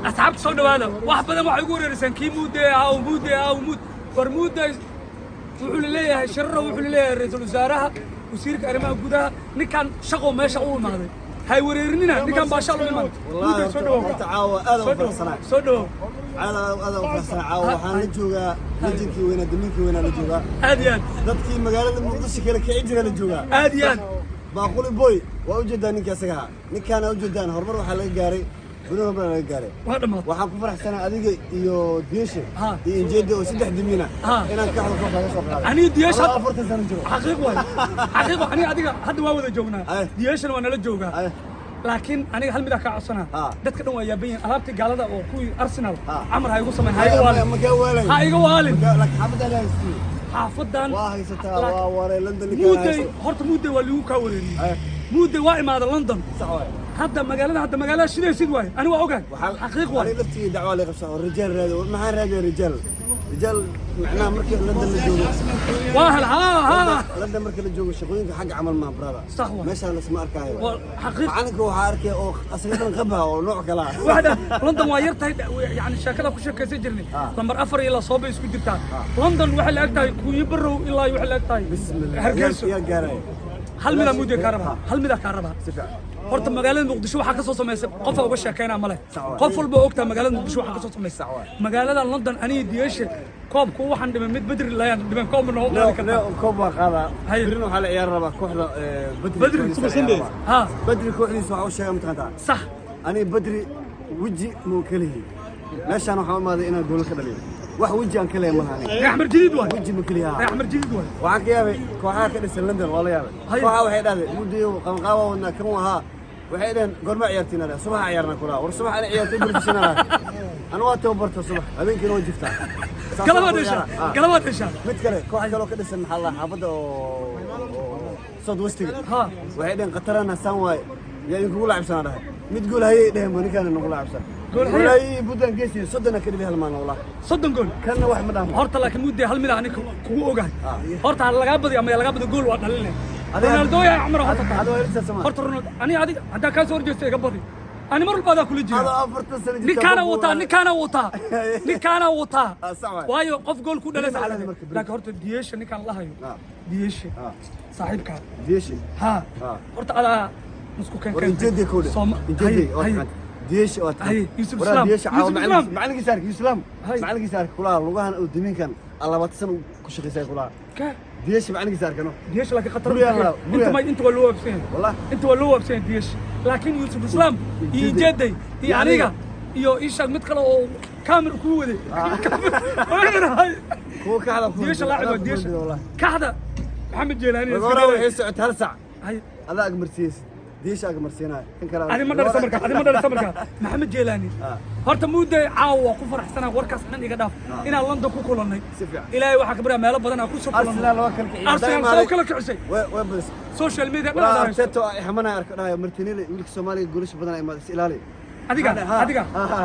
Asxaabta, soo dhawaada. Wax badan waxay ugu wareerisaan kii Muude ahaa oo Muude ahaa oo Muud war Muude wuxuu leeyahay sharro, wuxuu leeyahay ra'iisul wasaaraha, wasiirka arrimaha gudaha. Ninkan shaqo meesha u imaaday, hay wareerinina. Ninkan baa shaqo u imaaday. Muude, soo dhawow. Horta caawa aad u faraxsanaa. Soo dhawow. Aad aad u faraxsanaa. Caawa waxaan la joogaa legendkii weynaa, damiinkii weynaa la joogaa. Aad iyo aad. Dadkii magaalada Muqdisho kale kici jira la joogaa. Aad iyo aad. Baaquli Boy waa ujeedaa ninkii asaga ahaa. Ninkaana ujeedaan horumar waxaa laga gaaray, buni horumar laga gaaray. Waa dhammaatay. Waxaan ku faraxsanaa adiga iyo Dieshe iyo Injeede oo saddex damiina inaan kaxda koox laga soo qaaday. Aniga Dieshe Adoo 40 sano jiro. Xaqiiq waay, xaqiiq waay. Aniga adiga hadda waa wada joognaa. Diyeeshana waa nala joogaa. Laakiin aniga hal midaa kaa codsanaa. Dadka dhan waa yaaban yihiin alaabtii gaalada oo kuwii Arsenal camar ha igu samayn, ha iga waalin. Makaa waalay. Ha iga waalin. Laakiin xaafadda la haystii. Xaafadan waa haysataa, waa waray London ninkaan Muudey haysto. Horta Muudey waa liigu kaa wareeriyey. Muudey waa imaada London. Sax waay. Hadda magaalada shidaysid waay, ani waa ogahay, xaqiiq waay. Aniga laftigii dacwaa lay qabsaa oo rijaal raadi. Maxaan raadiya? Rijaal, rijaal macnaha markii London la joogo. Waa hel, haa haa. London markii la joogo, shaqooyinka xagga camal maa, brother. Sax waay. Meeshaan lasma arkaayo. Waa xaqiiq. Macalinka waxaa arkay oo asaga dhan qabaha oo nooc kala ah. Waxda London waa yar tahay, yani sheekada ku sheekaysan jirnay. Lambar 4 ilaa sooba isku jirtaa. London waxay la eg tahay Kunyo Barrow ilaa waxay la eg tahay Bismillah. Hargeysa. Yaa gaaraya. Hal midaa Muudey kaa rabaa, hal midaa kaa rabaa. Si fiican. Horta magaalada Muqdisho waxaa ka soo samaysay qofa uga sheekeynaa male. Sax waay. Qof walba ogtaa magaalada Muqdisho waxaa ka soo samaysay. Sax waay. Magaalada London aniga Diyeshe koobku waxaan dhimay mid Bedri layaan dhimay, koobna noo qaadi kartaa. Koob waa qaadaa. Haye. Birina waxaa la ciyaari rabaa kooxda Badri. Badri, kooxdiisa la ciyaari rabaa. Ha. Badri kooxdiisa waxaa u sheegay mataqaantaa. Sax. Aniga Badri weji muu kalihi. Meeshaan waxaan u imaaday inaan goolo ka dhaliyo. Wax weji aan ka leeyahay malaha aniga. Reer Axmed Jadiid waay. Weji ma kaliya. Reer Axmed Jadiid waay. Waxaan ka yaabay kooxaha ka dhisan London, waa la yaabay. Kooxaha waxay dhahdeen Mudayo qabanqaaba wadnaa kan ahaa. Waxay dhaheen goorma ciyaartiin? Adhe subax ciyaarna kula war subax ana ciyaartay professional ah. Ana waa tababarta subax, habeenkiina waa jiftaa. Saas Galabaad waa dhashaa. ciyaara. Galabaad dhashaa. Mid kale, koox kale oo ka dhisan maxaa la xaafadda oo South Westiga waxay dhaheen qatarana saan waaye, yaa idinkugu laacibsanaa dhahay. Mid gool hayay dhaheen ba ninkaana nagu laacibsan. Gool haye? Gool hayay buddaan geesiya 30 ka dhili hal maalin wallah. 30 gool. Kanna wax ma dhaafo. Horta laakiin Muudey hal mid aniga kugu ogahay. Horta ha lagaa badiyo ama yaa lagaa badiyo, gool waa dhalinay. Ronaldo yaa cumar horta tahay. Adiga waa ilsa sama. Horta Ronaldo aniga adiga haddaa kaa soo horjeesto iga badi, ani mar walba adaa kula jira. Adoo 40 sano jirta. Ninkaana wataa, ninkaana wataa, ninkaana wataa. Ah, sax waay. Waayo qof gool ku dhalaysa. Beri macallin marka, beri. Laakiin horta Diyesha ninkaan la hayo. Diyesha saaxiibkaa. Dieshe. Ha. Ah. Horta adaa isku keen. War injeedii kowdhe. Injeedii oo taqaan Dieshe oo taqaan. Haye, Yusuf Waraa Islam. Dieshe caawa Yusuf Islam. macalinkiisa ark, Yusuf Islam. Haye. Macalinkiisa ark kulaha lugahan oo damiinkan aan 20 sano ku shaqaysay kulaha. Ka Dieshe macalinkiisa arkano. Diyesha laakiin khatar. Guryahan laa, inta guryahan. may inta waa loo waabsan yahay. Wallah. Inta waa loo waabsan yahay Diyesha, laakiin Yusuf Islam iyo Injeedey. Injeedey iyo Iyo aniga aniga. iyo ishaag mid kale oo kaamir kuu waday. Kuwa kaxda ku Diyesha laacib waa Diyesha kaxda Maxamed Jeelaani. Waraa waxay socotay hal sac. Haye. Adaa agmarsiiyeysa, Dieshe agmarsiinaya kan kale. Adi ma dhalisa marka, adi ma dhalisa marka Maxamed Jeelaani. Horta Muudey caawa waa ku faraxsanaa. Warkaas dhan iga dhaaf inaan London ku kulannay. Si fiican. Ilaahay waxaa ka baryaa meelo badan aan ku soo kulannay. Arsenal waa kala kiciyay. Arsenal soo kala kicisay. Way badisay. Social media dhan Waraa aad hayso. Arteta ay xamanaya arko dhahayo Martinelli wiilka Soomaaliga goolasha badan ay imaad is ilaali. Adiga Ha. adiga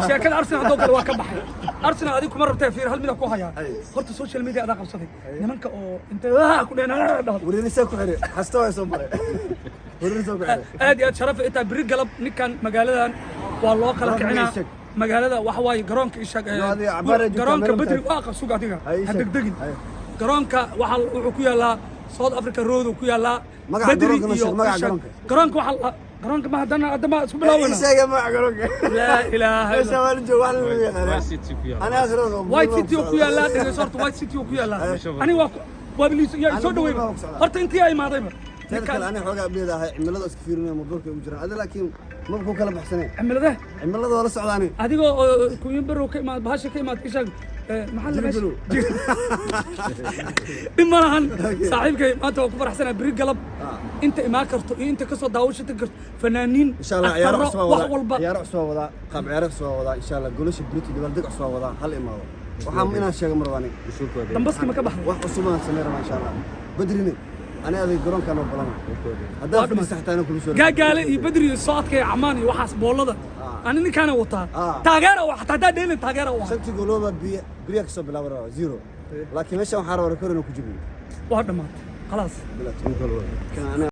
sheekada Arsenal haddoo kale waa ka baxay. Arsenal adiga kuma rabtee. Fiir, hal mida ku hayaa. Horta social media adaa qabsaday nimanka oo intay ku dheheen dhahdo. Wareerisaa ku xiray xasta waa soo maray, wareerisaa ku xiray. Aad iyo aad sharaf intaa beri galab ninkan magaaladan waa loo kala Garoonka kicinaa. ii sheeg. Magaalada waxa waaye garoonka ishaag. Yo, adiga cabaar ay joogtaa, Garoonka meel Bedri mataa. waa sug adiga. Hay, ii ha sheeg. degdegin. Hay. Garoonka waxa wuxuu ku yaalaa South Africa Road uu ku yaalaa. Magaca Bedri garoonka noo iyo sheeg, magaca ishaag. garoonka. Garoonka waxa garoonka ma haddana hadda ma isku bilaawayna. Ii sheega magaca garoonka. Laa ilaaha Meesha illa waa la jooga wax la yaqaana. White City ku yaal. Ana akhriran oo White City oo ku yaalaa. Dhegeyso, horta White City oo ku yaalaa. Aniga waa biliis yaa soo Anigu dhaweyba. waa ku socdaa. Horta intii ay imaadayba Teeda kale aniga xoogaa ableedahay cimilada iska fiirinaya mobilka ugu jiraan ada, laakiin maba ku kala baxsaneen. Cimilada. Cimilada waa la socdaani. Adigoo oo Kunyo Barow ka imaad, bahasha ka imaad, ishaag maxaa la meesha Jirow. Dhib ma lahan saaxiibkay. Maanta waa ku faraxsanaa. Beri galab inta imaan karto iyo inta kasoo daawashata karto, fanaaniin, Insha Allah ciyaaro aktarro, cusub waa wax wadaa. walba. Ciyaaro cusub waa wadaa, qaab ciyaaro cusub waa wadaa insha Allah. Goolasha Briti dabaaldeg cusub waa wadaa. Hal imaado waxaa inaan sheego mar rabaa aniga. Dambaskii ma ka baxday? Wax cusub aan sameyn rabaa insha Allah. Badrine ani aday garoonkaan oo balama haddaa fadhiisa xataa inaan kula soo Gaagaale iyo Bedri iyo soo adkaya camaan iyo waxaas boolada. Ani ninkaana wataa. Taageera oo xataa haddaa dheelin taageera u ahay. Shantii goolooba biya beriya kasoo bilaaba rabaa zero, laakiin meeshan waxaa rabaa record inaan ku jabiyo. Waa dhammaatay, khalaas. Kan aniga.